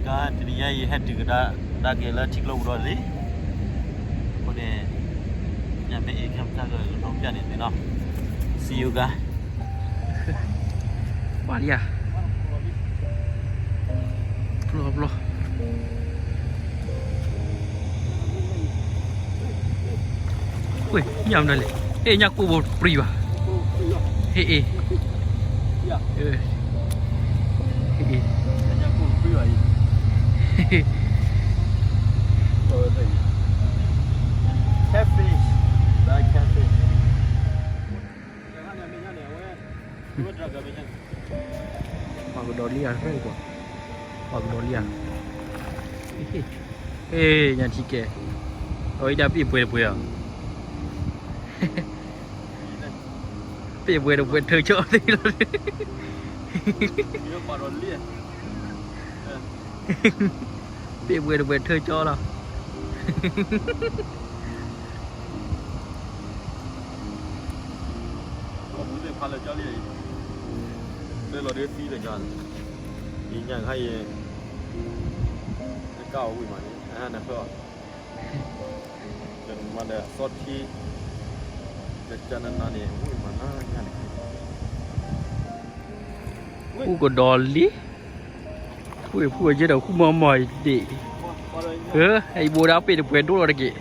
တနံၤညါအံၤ ဟဲတုၤကဒါက့ၤလၢထံကျိပူၤဒီးလံ. အဃိန့ၣ် ညၣ်မ့ၢ်အ့ၣ်ခဲမုၢ်ဆ့ၣ်ကကနီၣ်ပျၢ်န့ၣ်သ့ၣ်နီၤ. See you guys. ပှၤလံဧါ. ပျီပျီ. ဝ့ၢ် ညၣ်မနုၤလဲၣ်. ဟ့ၣ် ညၣ်ကိၢ်ဘိပြံဘၣ်. ဟ့ၣ်အ့ၣ်. ဟ့ၣ်အ့ၣ်. Catfish. That catfish. ပှၤကဒီးလံဧါ, ပှၤကဒီးလံဧါ. ဟ့ၣ် ညၣ်ထံကဲ, အဝဲဒၣ်ပ့ၢ်ပှဲၤတပှဲၤအီၤ, ပ့ၢ်ပှဲၤတပှဲၤထၢကၠီသ့လီၤ. ပ့ၢ်ပှဲၤတပှဲၤထၢကၠီလီၤ. လၢလီၤဒ်သံတဂၤ, ယညၣ်ခါယဲ, ကၢ်အီၤဝံၤမးန့ၣ် အဟဲနၢ်ဖၢအီၤ, မၤဒီးအသီထံ, ကကနနၤန့ၣ် ဝံၤမးနၤညၣ်န့ၣ်, ဃုကဒီးလံ, ဖုဖုအယဲဒီးဃုမီၢ်မီၢ်ဒံး, အံၤဘိဒၣ်ပ့ၢ်တပှဲၤဒိၣ်လီၤတက့ၢ်.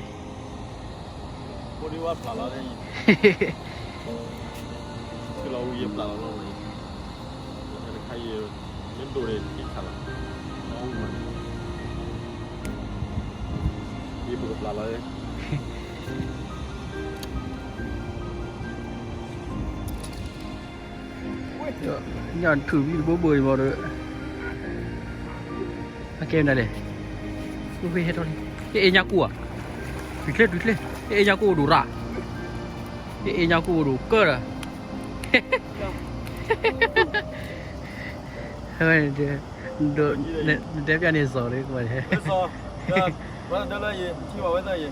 ညၣ်ထုးဘံၣ်တဘိဘိအံၤမးဒီး, အကဲမနုၤလဲၣ်, ဟ့ၣ် ဟ့ၣ်ညၣ်ကိၢ်ဧါ, တွံၢ်ချ့ တွံၢ်ချ့, ဟ့ၣ် ဟ့ၣ်ညၣ်ကိၢ်အိၣ်ဒိၣ်ရၣ်, ဟ့ၣ် ဟ့ၣ်ညၣ်ကိၢ်အိၣ်ဒိၣ်ကၢၢ်ဒီး, နတဲပျၢ်န့ၣ်စီၤလၢကွၢ်န့ၣ်, ဝဲလၢယထံဝဲသၢယဲ.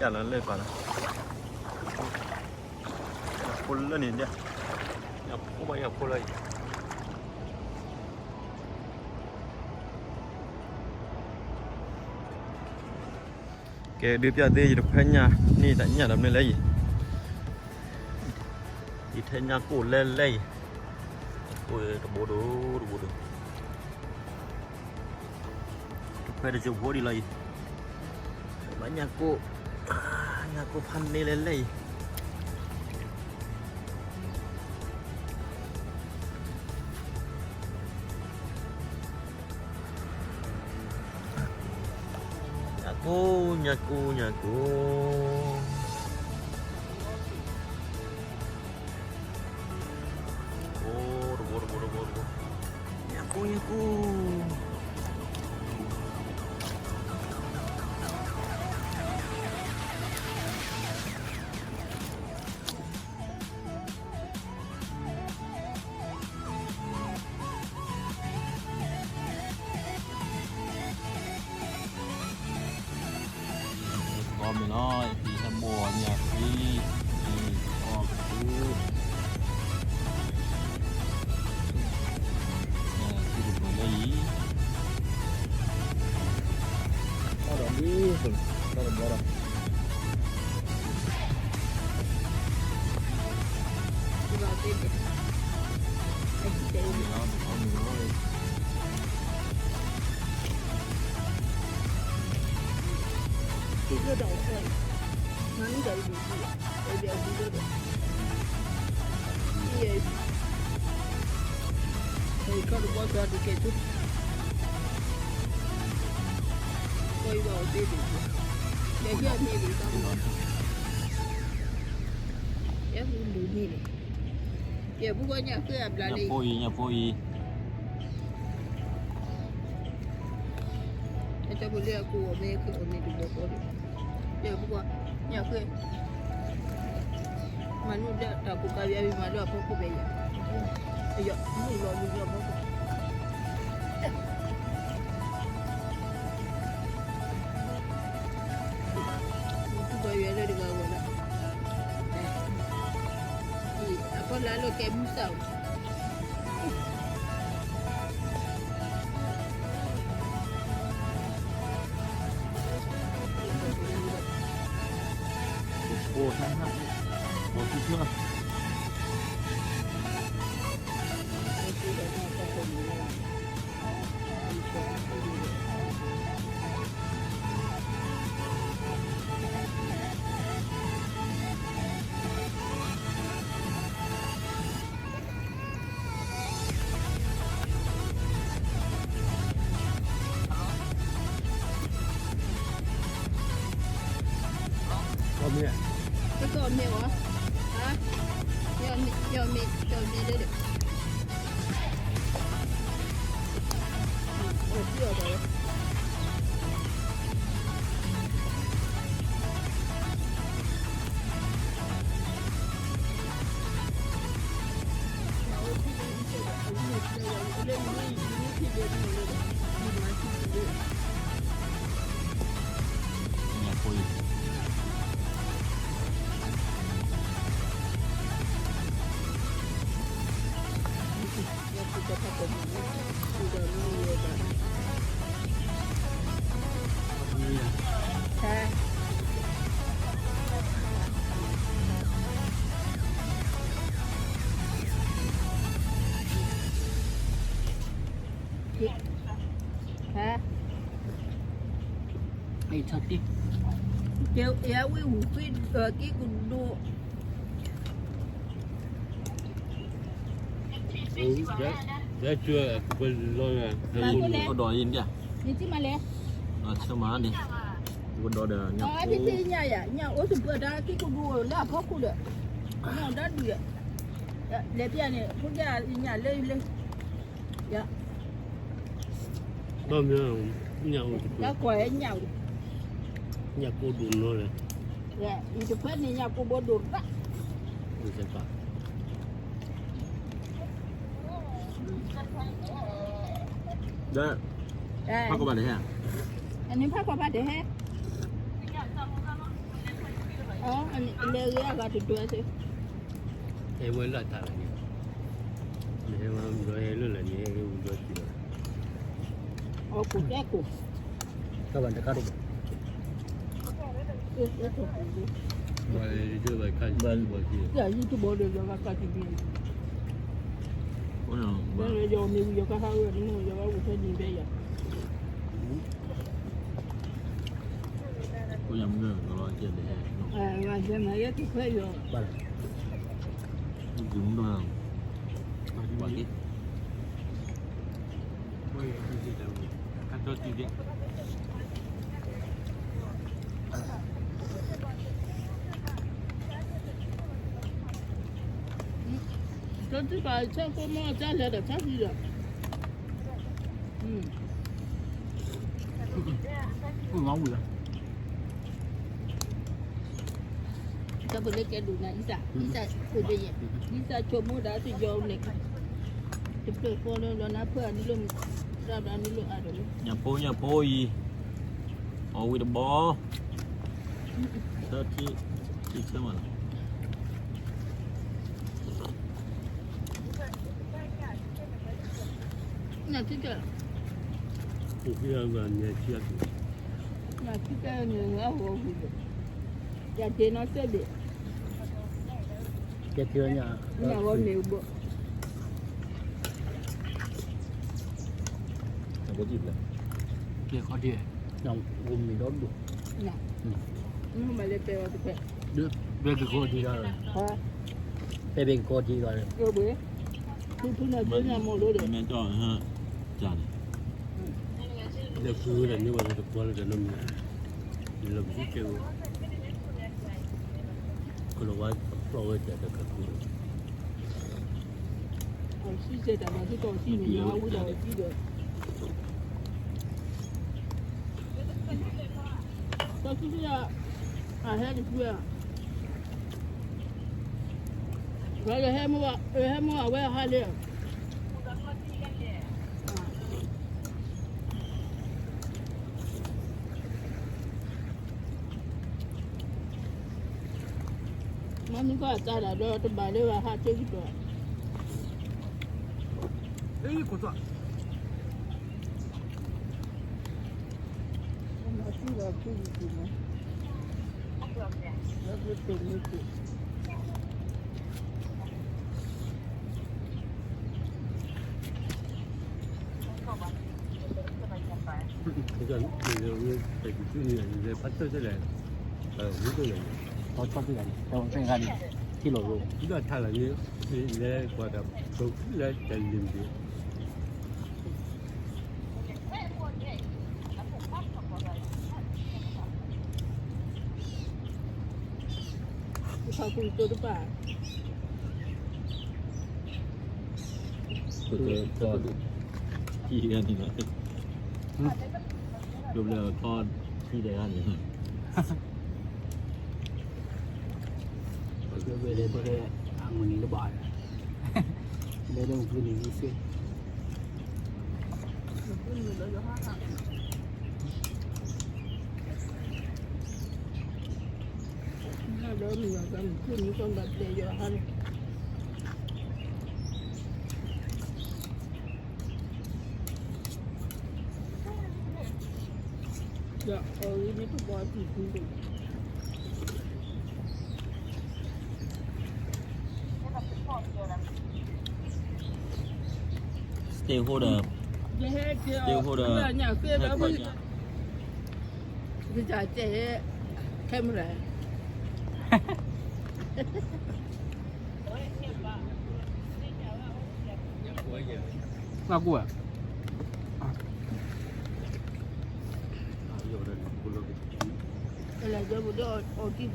ယလၢပာ်လီၤ, ဖိလၢန့ၣ်ဒၣ်, ဖိဘၣ်ယဖိလၢအံၤ, ကဲဒုးပျၢ်သ့ ယတခွဲညၣ်န့ၣ် တၢ်ညၣ်ဒီးမနုၤလဲၣ်အံၤ, ယထဲညၣ်ကိၣ်လဲလဲအံၤ, ကိၣ်တဘိဒိၣ်တဘိဒိၣ် တခွဲတစိၢ်ဖိဒံးလီၤအံၤ, ဘၣ်ညၣ်ကိၣ်, ညၣ်ကိၣ်ဖးန့ၢ်လဲလဲအံၤ, ညၣ်ကိၣ် ညၣ်ကိၣ် ညၣ်ကိၣ် အိၣ်တဘိတဘိတဘိတဘိ, ညၣ်ကိၣ် ညၣ်ကိၣ်. သီမ့ၢ်လီၤ အဖံဟဲဘိၣ်ညၣ်ဖံ, အဖံအီၣ်ကသူ, ညၣ်ဖံတပၢၢ်လၢအံၤ, အီၣ်ဒီးဒ်သိး တၢ်တဘီဒီး ဖိအံၤ ညၣ်ဖိအံၤ, ညၣ်ဖိအံၤ, မၤနုၤလၢအကူအီၤမ့ၢ်ခုအီၤမ့ၢ်တဘျီဃီဒီး, ယဲၢ်ပူၤကွံာ် ညၣ်ဃ့, အယီၤမုၢ်လီၤမုၢ်လီၤဖီခိၣ်, မုၢ်ကူၣ်ဘၣ်ယွၤလၢတဂၤဂီၤလီၤ, အဖီလာ်လၢကဲမုၢ်စၢ်, အီၣ်မ့ၢ်, တကီၢ်မ့ၢ်ဝဲ, ဟါ, ယမ့ၢ်, ယမ့ၢ်, ယမ့ၢ်လၢ, အိၣ်တံၢ်အီၤဒီး ဟါ, အဝဲဝံၤဃ့, က့ၤကဒိၣ် ကဒီးအံၤ, နထံၣ်မးလဲၣ်, ဆၢမးန့ၣ်, ကဒီးဒီး ဖံဖံညၣ်ယၤ, ညၣ်အိၣ်တပၢၢ်တၢ်က့ၤကဒိၣ်လၢအဖီခိၣ်ဒီး, ညၣ်ဒၣ်ဒုး, လဲၤပျၢ်န့ၣ် ဖိညၣ်ညၣ်လၢလၢ, ယၤ ဘၣ်မနုၤ, ညၣ်အိၣ်တပၢၢ်, တၢ်ကွၢ်ညၣ်အိၣ်, ညၣ်ကိၣ်ဒိၣ်နီၤလၢ, ယတခွဲန့ၣ်ညၣ်ကိၣ်ဘိဒိၣ်ရၣ်, ဒီး, ဖးကီၢ်ဘၣ်တဟဲ, အန့ၣ်ဖးကီၢ်ဘၣ်တဟဲ, ညၣ်ကိၣ်ဒိၣ် အလဲၤဂ့ၤအဂၤတဒွဲသ့ၣ်, ဟဲဝဲလၢတၢ်လၢန့ၣ်, နဟဲဝဲဒီးဟဲလၢလၢန့ၣ် ဟဲဝဲဒီးတံၢ်လီၤ, အီၣ်ကိၣ်တဲကိၣ်, တဘၣ်တခါတဘၣ်, ဘၣ်လၢဘၣ်ခါဘၣ်ကံဘၣ်ကံ, ယၤယုၢ်တဘီဒီးယီၤဂၤကၢ်ကံဘၣ်, ယီၤမ့ၢ်ဝံၤယီၤကါဟးဝဲန့ၣ် ယီၤဂၤအိၣ်ထဲန့ၣ်ဖဲယၤ တၢ်တံၢ်ဘၣ်ဆၢဖိမီၢ်တၢ်လဲၤဒီးဆၢဖံဒီး, တၢ်ပလၢကဲဒိၣ်နၤ အံသၣ် အံသၣ်ခိၣ်ဒယဲၢ် အံသၣ်ဆိကမိၣ်ဒၣ်တယီၤလဲၣ်, တဖျၢၣ်ဃီလၢလီၤနၤဖၢအနုလိၣ်, တၢ်ဘျါနုလိၣ်အါဒီးလၢ, ညၣ်ဖိညၣ်ဖိအံၤ, အီၣ်ဝံၤတဘီ, ဆၢထံ, ထံဆၢမးလီၤ. နထံၣ်ကဲ, နထံၣ်ကဲန့ၣ် အဂီၢ်ဝံၤဒီး, ယၤဒ့နီၢ်စဲဘ့ၣ်, ကဲထံညါ, ညၣ်ဂီၢ်မ့ၢ်ဘိ, ကဲခီဒ့, ညၣ်ဂီၢ်မ့ၢ်ဒီဒိၣ်, မ့ၢ်မၤလဲၤပဲာ်အီၤတဖျၢၣ်, ဘဲကကီထံဂၤ, ပဲဘဲကကီထံဂၤ, ဖုဖုနၤဒိၣ်ညါမ့ၢ်လိဒီး, မ့ၢ်ကၠီၣ်, လဲၤဃုဝဲဒၣ်န့ၢ်ဝဲလၢတပှၢ်လၢတၢ်နီတမံၤ, လၢပစံးကဲဝဲ, ကလီၤဝါဖျီၣ်ဝဲတၢ်တၢ်ကဃု, အစံးစဲတၢ်မၤစ့ၢ်ကီးစံးန့ၣ် အဝံၤဒီးအစံးဒီး, တၢ်စံးစဲ, အဟဲတဆူ, ဟဲမ့ၢ်အဝဲဟးလံ မ့ၢ်မ့ၢ်ကီၢ်အတၢ်ဒၣ်ဒီးတဘၣ်လၢၤဘၣ်ဟးကၠိကတီၢ်, အ့ၣ်ခိၣ်သွၣ်, ထံၣ်လီၤ, လဲၤကွၢ်တၢ်ဖိလၢတၢ်လံၤမ့ၢ်, တၢ်ကူတပၢ်, ထံၣ်ဂၤန့ၣ်လီၤ, ဒိဘျၢထီၣ်ထံၣ်တဂၤန့ၣ်လီၤ, ဝဲလဲၤတဲအမုၢ်နံၤတဘၣ်, လဲၤဒီးမုၢ်နံၤစ့ၢ် Stakeholder, stakeholder, ကစၢ်တဲ camera ငါကူၣ်ဧါ, လၢကီၢ်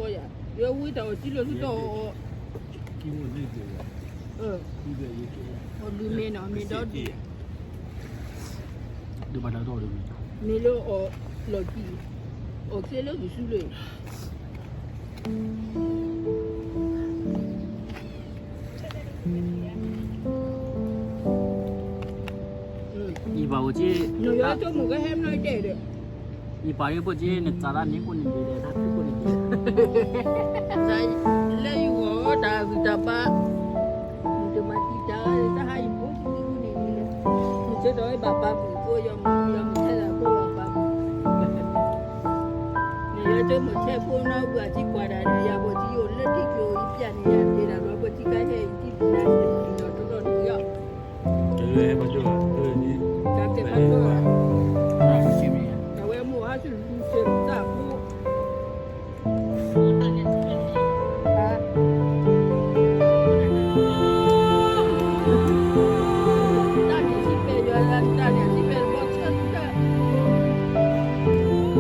ယၤ, ယဝံတၢ်အီၣ်စံလၢသုတအီၣ်, အီၣ်ဒုးမ့ၢ်နီၤ မ့ၢ်ဒီဒုး, ဒုးဘၣ်တၢ်တအီၣ်ဒုးမ့ၢ်, မ့ၢ်လၢအီၣ်လီၢ်ခံ, အီၣ်ချ့လၢကစူလၢ ယဘၣ်အိၣ်က့, နယွၤကၠိမုၣ်ကဟဲမနီၢ်တဲဒီး, ယပှၤက့ၤဖိက့ၤ နစးဒၣ်န့ၣ်ကိၣ်န့ၣ်ဒ်လဲၣ် တၢ်ထူကိၣ်န့ၣ်ဒ်လဲၣ်, လၢယဂီၢ်တၢ်ဂံၢ်တၢ်ဘါ, မုၢ်တမၤတံာ်တာ် တၢ်ဟးယဖိက့ၤကိၣ်န့ၣ်ဒ်လဲၣ်, မုၢ်ဆ့ၣ်ထီၣ်ဝဲဘၣ်ပာ်ပူၤဖိ ယမုၢ်ဆ့ၣ်ထီၣ်ဖိဘၣ်ပာ်ပူၤ, နယွၤကၢမုၢ်ဆ့ၣ်ဖိနီၢ်ဘုၣ်အထံပှၤဒၣ် နယၤဖိထံယိာ်လၢထံကျိၤအံၤ ပျၢ်န့ၣ်ယၤတ့ၢ်ဒၣ်လီၤ ပထံကါဟဲအံၤ ထံပူၤနၤန့ၣ် ပျံၤဒီးတရီၢ်တကယီၢ် တၢ်ကဲဘၣ်ဒိၣ်, အဝဲမိၢ်ဟါဆူၣ်လူၤစၢၤတၢ်ဖိ, တၢ်န့ၣ်စံးပဲာ်ယွၤလၢ တၢ်န့ၣ်စံးပဲာ်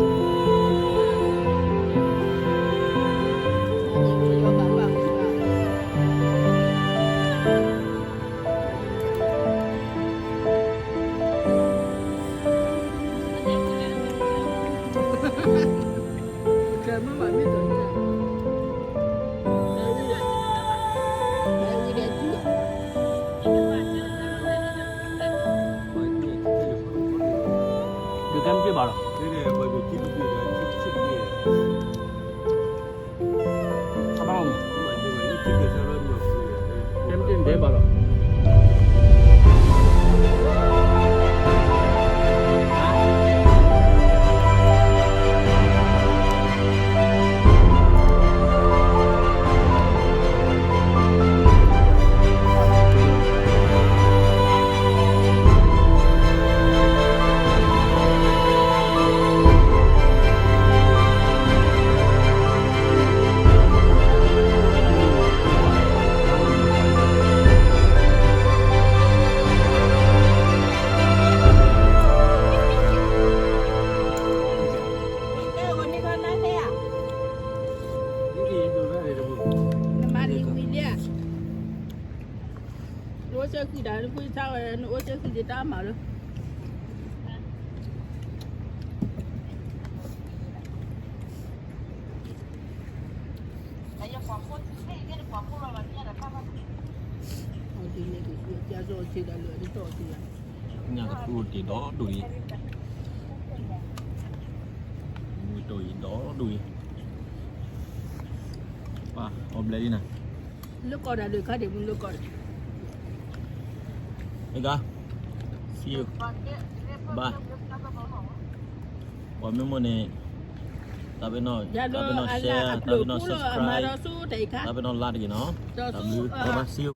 ဘီဆၢတၢ် ဒုးကဲမ့ၢ်ဘၣ်လီၤ, ကဲမ့ၢ်ဘၣ်လီၤ. ညၣ်ကသူတ့ၢ်ဒီဒူၣ်အံၤ, မုၢ်တိၢ်အံၤဒီဒူၣ်အံၤ, ပၢ်အီၣ်ဘျဲၣ်လံနၤ, လၢကီၢ်ဒၣ်လၢခါဒံးမုၢ်လၢကီၢ်ဒၣ်, အဂၤ, စံယိၣ်, ဘၣ်, ပှၤမ့ၢ်မိၣ်န့ၣ်, တၢ်ပ့ၤနီၣ်, တၢ်ပ့ၤနီၣ် share, တၢ်ပ့ၤနီၣ် subscribe, တၢ်ပ့ၤနီၣ် like တဂ့ၤနီၤ, တၢ်ဘျုး, ဘၣ်ဘၣ် စံယိၣ်